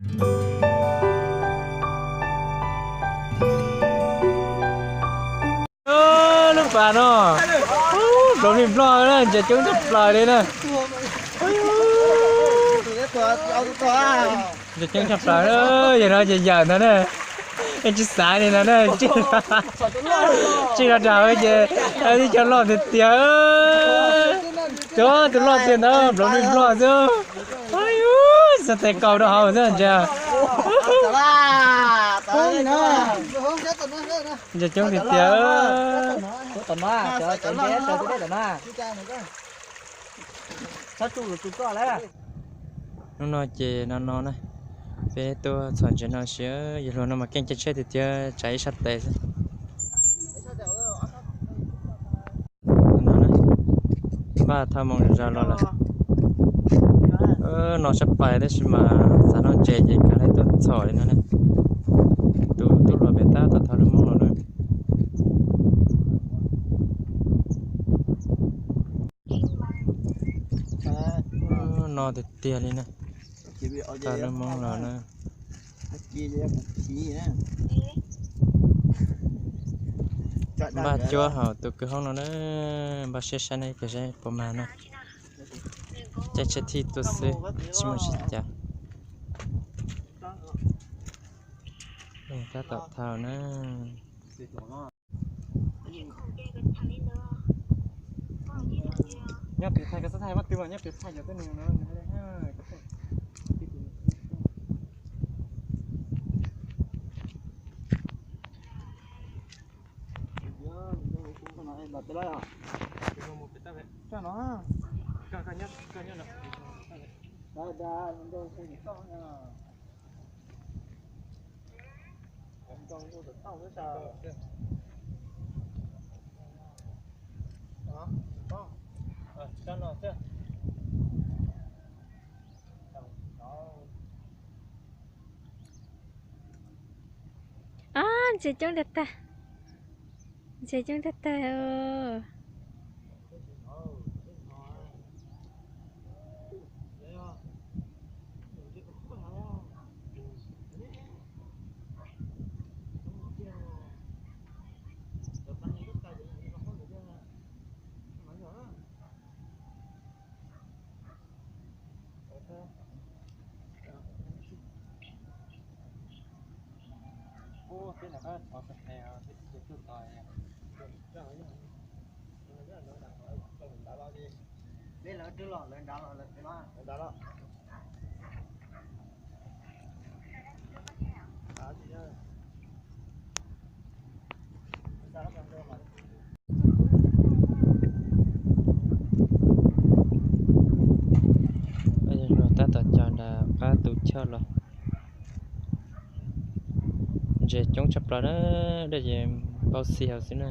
Lub pas no, nplov li nploj, ntses coob tshaj plaws li na. Ntses coob tshaj plaws, yog no ces yawm ntag na. Tsis xav li no na, tsis los rau hauv ces tib co loj tiag tiag. Cov tus loj tiag ntawd nplov li nploj xwb. Xav tes kaus rau hauv xwb ntses. Ntses coob tiag tiag. Hnub no ces no no na, peb tuaj txhom ntses no sis yog luag no mas keej caij tsheb tiag tiag, tsam ib sab tes xwb. Npaj thaj moo zog los lawm. No sab pais tab sis mas xav noj ntses ces kav liam tuaj txhom li no na. Tus tub hluas pem tab tom thau lub moob los na. No tiag tiag li na. Thau lub moob los na. Npaj cuab hauv tus kwv hoob no na, npaj siab saib ne, saib puas mag na. Caij tsheb thij tuaj xwb, tsis muaj tsis cas. Tab tom thau na. Nyob pem thaij, koj txhob thaij, muab tw mas nyob pem thaij cov tuab neeg no. Ab, ntses coob tiag tag, ntses coob tiag tag. Peb lawv twb los lawv nrad los lawm peb los. Tab tom cog nram qab tus choj los. Ntses coob tshaj plaws na, dej ces npau xi hauv xwb na.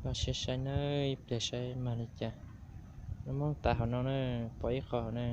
Koj siab saib na, ib pliag saib mag li cas. Lub moob tas hauv no na, pom ib qho hauv na.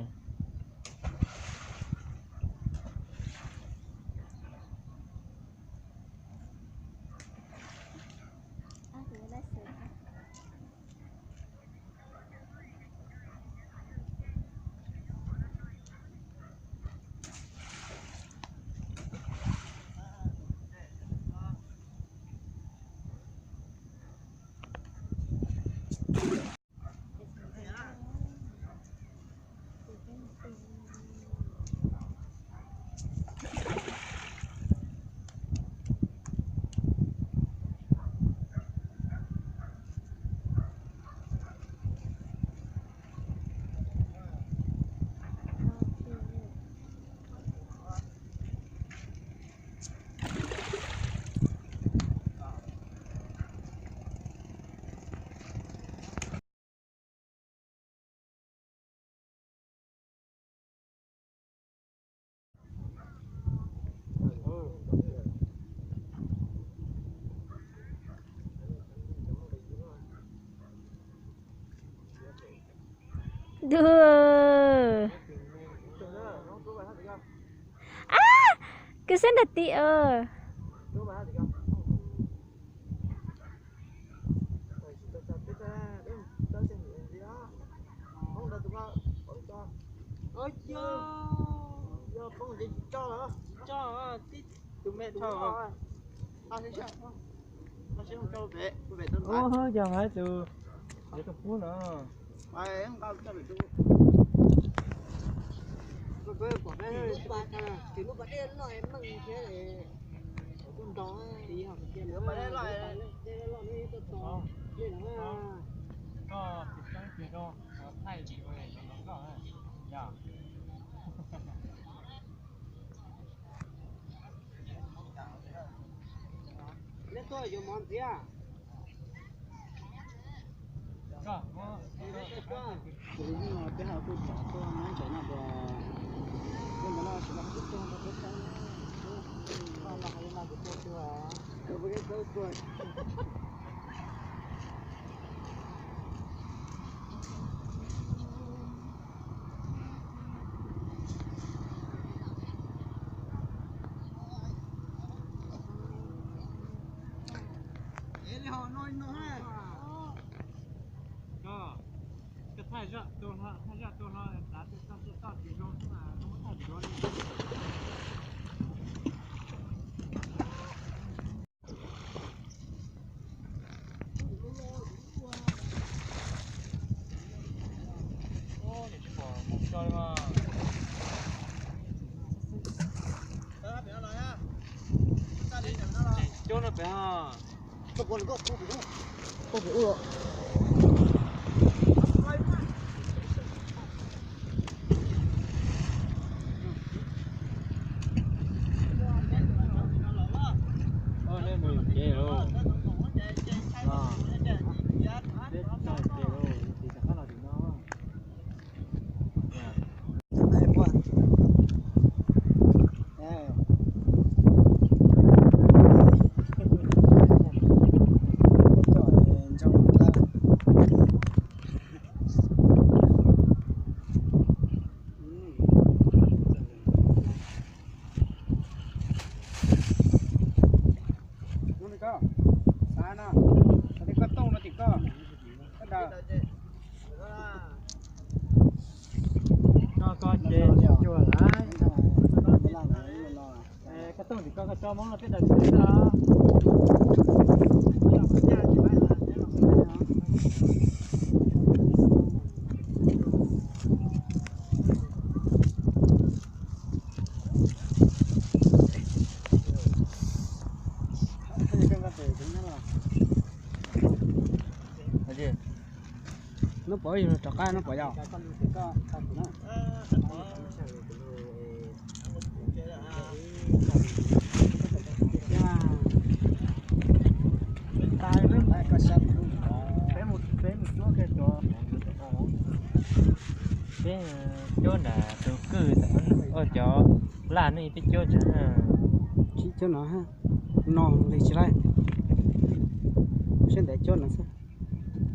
Ab, kws xab nrag tim os. Yog poob ces tsis tso, tsis tso, tib tus me dhau. Ub, yog hais tus, tus pub no. Neb tuaj yuav mov ntxiv. Peb hais kuj tsav tuaj nyob ntawm no, tuaj ntawm no sim no kuj tuaj rau peb saib. Coob no pem. Nej mus ces lauj, nej tso ces lauj, tiv rov qab los tim no. Hnub no koj xav no, xav tias koj tooj no tim koj, koj daws. Koj, koj ces tsis cuag lawm. Koj tooj tim koj, koj tso mov no peb daws tsis tau. Hnub puas yog rov qab hnub puas yog? Peb mus cuab kiag cov, peb cuab nram tus kwj, cov laj ne peb cuab ntag. Tsis cuab no, no li tsis laib, seb ntev cuab no xwb,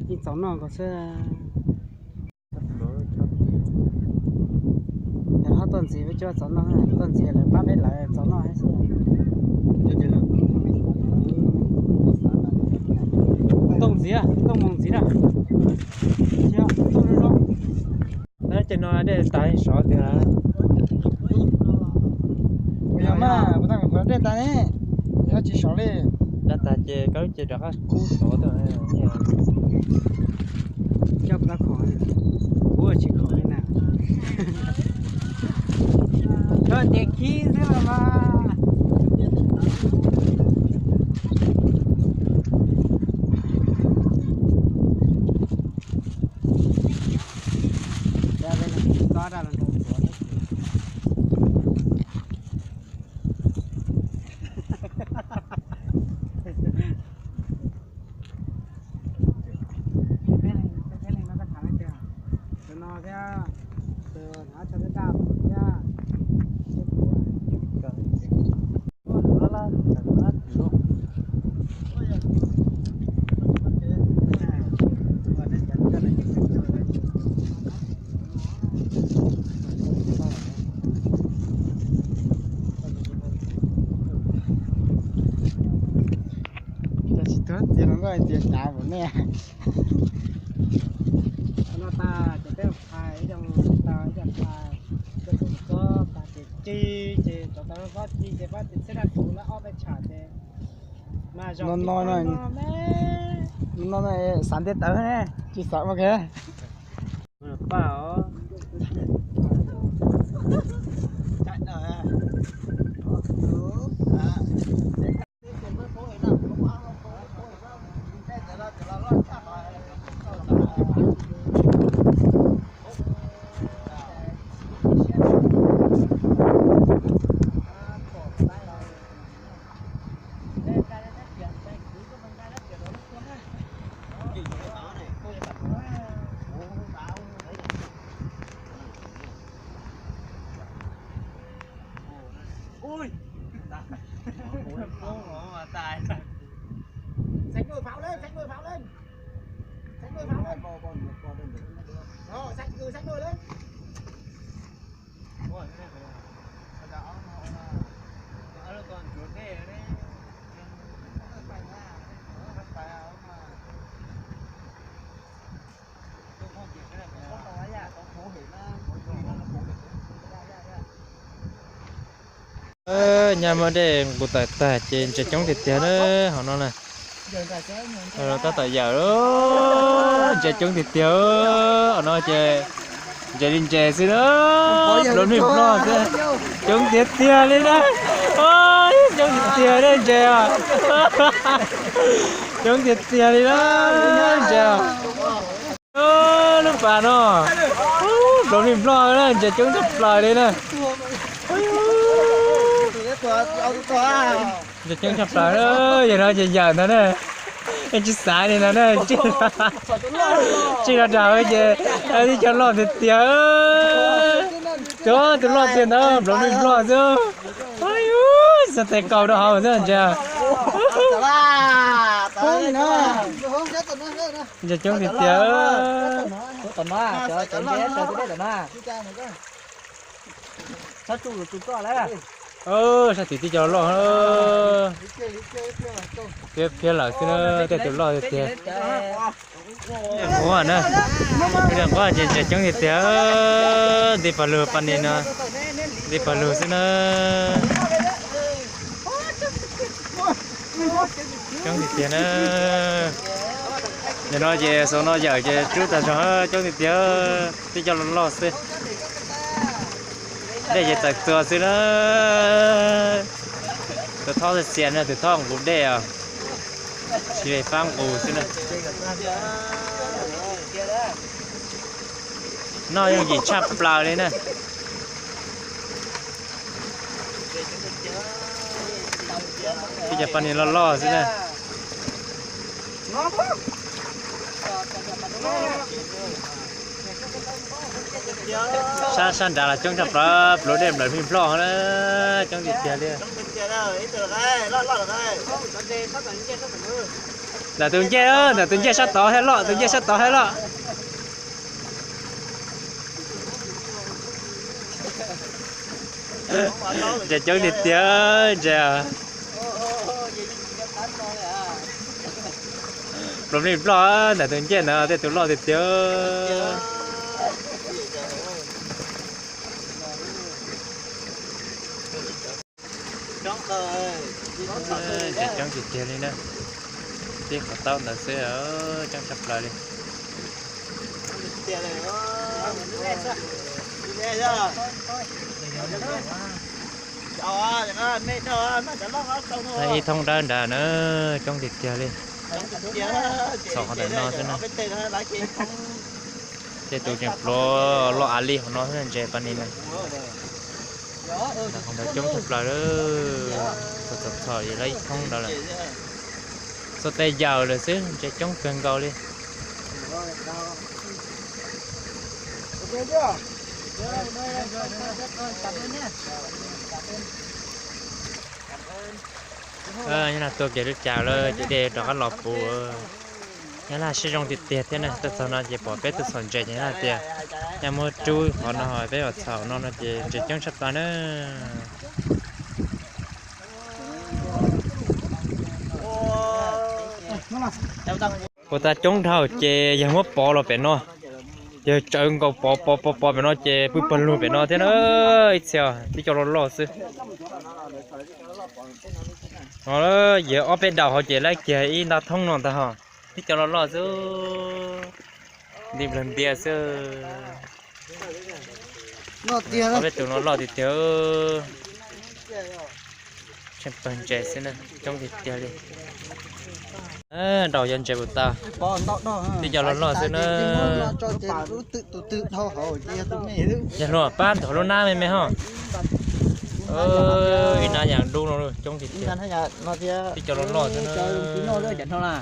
yeej txaus noj nkaus xwb. Yog ho tuaj ntxiv peb cuab txaus noj, tuaj ntxiv lawv pab peb lawv txaus noj xwb. Tooj ntxiv, tooj mus ntxiv na. Ces no dej tas sov tiag. Yog mas, dej tas ne, yog tsis sov li. Dej tas ces koj lub cev rov qab kub sov tuaj. Coj koj khoom, kuv tsis khoom li na. Koj nce khib xwb los mas. Tus no thiab, tus hnav tso thiab daj thiab. Cov tsis tuag txiav hluas nkauj hais tias xav npaum nej. No tas ces peb mus phais ib co, tau ib co phais. Cov pas ces ci, ces cov tau lub pob ci ces pob ci txhiab daj rhuv lawm ob peb tsham ces mas zos no no xav ntiaj tawv ne, tsis xav ua ke. Paj os. Xách đuôi pháo lên, xách đuôi pháo lên. Xách đuôi pháo lên. Đó, xách, ừ, xách đuôi lên. Nyaj muab dej nqus tawm tag ces ntses coob tiag tiag na hauv no na. Tab tom yawm, ntses coob tiag tiag. Hauv no ces ntses li ntses xwb na. Nplov nij nplog xwb. Coob tiag tiag li na. Coob tiag tiag na ntses os. Coob tiag tiag li na ntses os. Lub pas no, nplov nij nplog na, ntses coob tshaj plaws li na. Ntses coob tshaj plaws, yog no ces yawm ntag na. Tsis xav li no na, tsij no rau ces tib co loj tiag tiag. Tus loj tiag ntawd nplov nij nplog xwb. Xav tes kaus rau hauv xwb ntses. Ntses coob tiag tiag. Sab tim tib co loj, phiab phiab lawm xwb na, tej tus loj tiag tiag. Nquab na, nquab ces ntses coob tiag tiag, nti pawg lug pas nis no, nti pawg lug xwb na. Coob tiag tiag na. Nim no ces xaus no yawm ces rub tag zog, coob tiag tiag, tib co loj loj xwb. Dej ces tawm txuas xwb na. Tus thob xiav na, tus thob nqus dej os. Tsis li fab nqus xwb na. Noj yooj yim tshaj plaws li na. Tib co pas nis loj loj xwb na. Sab sab nrad los coob tshaj plaws, pluav dej nplawm nij nplog na, coob tiag tiag li. Ntawm tus ncej, ntawm tus ncej sab tod thiaj loj, tus ncej sab tod thiaj loj. Ntses coob tiag tiag ntses. Pluav nij nplog ntawm tus ncej ntawd tej tus loj tiag tiag. Ntses coob tiag tiag li na. Tib qhov taub ntawd xwb, coob tshaj plaws li. Ib thoob dawb nrad na, coob tiag tiag li. Txhom qhov ntawm no xwb na. Tej tus tseem pluav loj av li hauv no xwb ntses pas nis na. Qhov ntawd coob tshaj plaws, txhom txhom yim lawm ib thoob ntawd lawm. Xuas tes yawm lawm xwb, ntses coob kawg nkaus li. Nyob Laj tuaj kiag lub cav lawm ces dej rov qab los puv. Nyob Laj siab zoo tiag tiag thiab na, tuaj txog no ces pom peb tuaj txhom ntses ces Nyob Laj tias, nyob muab rub qhov no peb mam txhom no no ces ntses coob tshaj plaws na. Ua tau coob dhau ces yog muab pov los pem no. Ces tsawv nkaus pov pov pov pov pem no ces pw pawg lug pem no thiab na. Ib txhia tib co loj loj xwb. No yog ob peb daus hauv ces laib kiag ib nta thoob no ntag hos. Tib co loj loj xwb. Nti nplawg ntias xwb. Ob peb tus no loj tiag tiag. Tsheej pawg ntses xwb na, coob tiag tiag li. Nraum yog ntses puas tas, tib co loj loj xwb na. Yog hluas pab ntawm lub nab me me hos. Ib nab yam dub no coob tiag tiag. Tib co loj loj xwb na.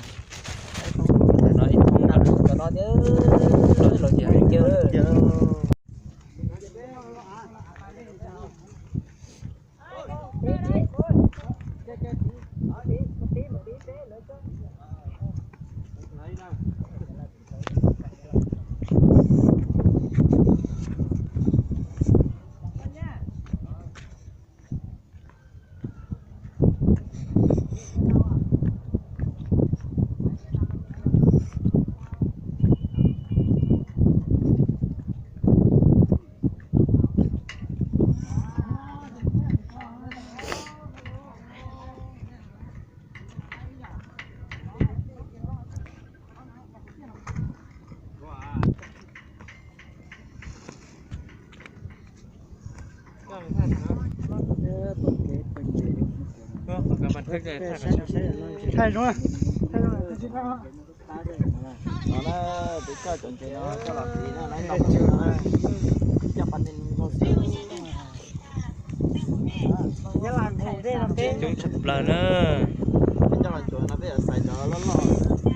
Coob tshaj plaws na.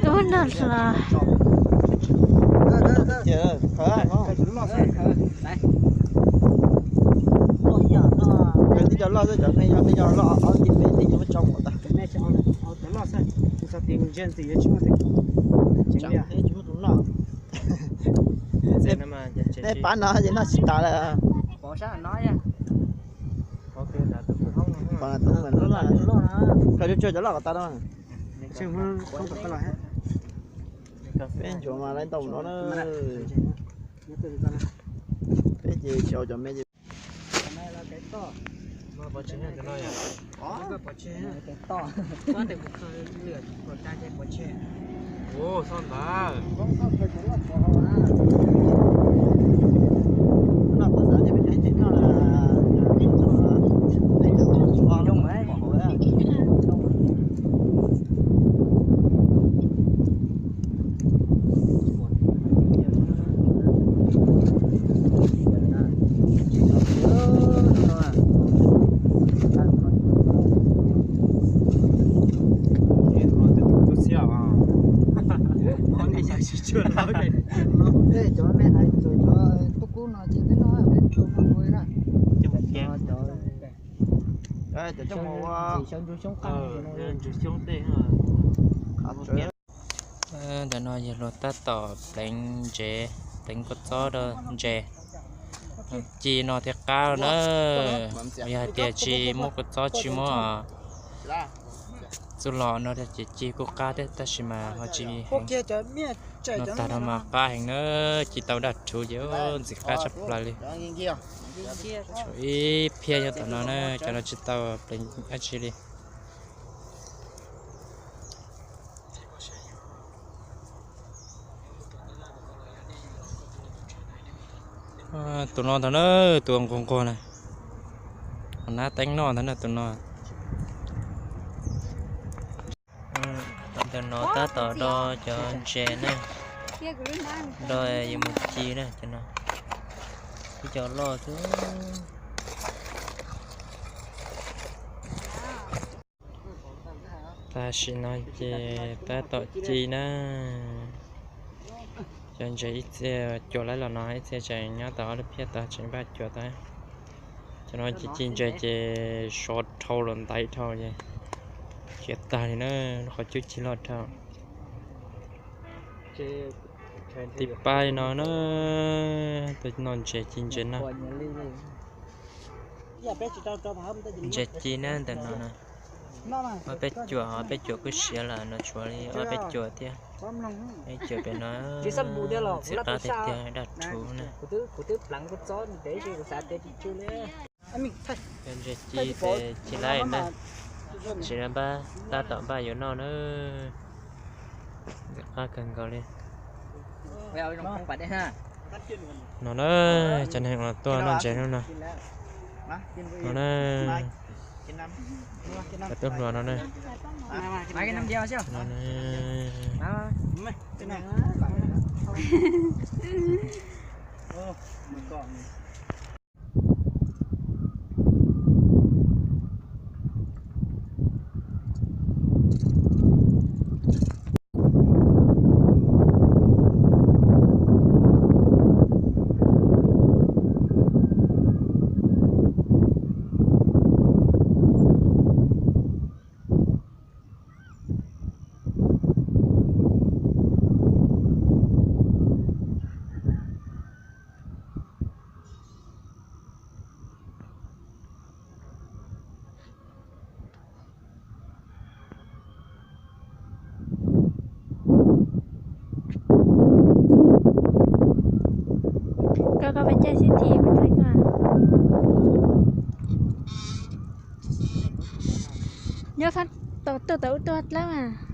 Tub no los. Cov tib co loj xwb, cov me yog me yog loj ob tib peb tib yog muab tso mus tas. Nej pab no ces noj tsis tas lawm. Koj tsuag tsuag cov loj kom tau na. Peb ntsuav mas lawv ntau no na. Peb ces tsis au cov me ces. Cov me hais txog cov tub kub no ces peb noj peb tsuas ua na. Cov xyoo ntsuag xyoob qab. Ntawm no yog luag tab tom pleev ntsev, pleev kua txob rau ntses. Ci no thiaj qab na. Yog hais tias tsis muab kua txob tsis muab txuj lom no ces ci kuj qab thiab tab sis mas ho tsis heev. No tag no mas qab heev na, ci tau daj rhuv ces ntxim qab tshaj plaws li. Tshuav ib phiab nyob tom no na, cov no tsis tau pleev dab tsi li. Tus no ntag na, tus nquag nquag na, nab teeb noj ntag na tus no. Ntawm no tab tom do cov ntses na, do yuav mus ci na cov no. Ib co loj xwb. Tam sim no ces tab tom ci na. Cov ntses ib txhia cuam laib los no, ib txhia tseem nyob tau ob lub phiab tod tseem npaj cuam tod. Cov no ci ci ntses ces sov dhau los ntaiv dhau ces khiav tag li na, lub qhov cub ci loj dhau. Tib pab li no na, tus no ntses ci ntses no. Ntses ci na ntawm no na. Ob peb cuam, ob peb cuam kuj siav lawm, no tshuav li ob peb cuam thiab. Peb cuam pem no txhim qab tiag tiag, daj rhuv na. Cov ntses ci ces ci laib na, tsis npaj, tab tom npaj yuav noj na. Ntxim qab kawg nkaus li. No na, cov neeg uas tuaj noj ntses hnub no. No na, cov tub hluas no na. No na. Koj, koj pais caij xib thim kuv thaij koj. Nyob fab tau tuaj tau ub tuaj dlawb mas.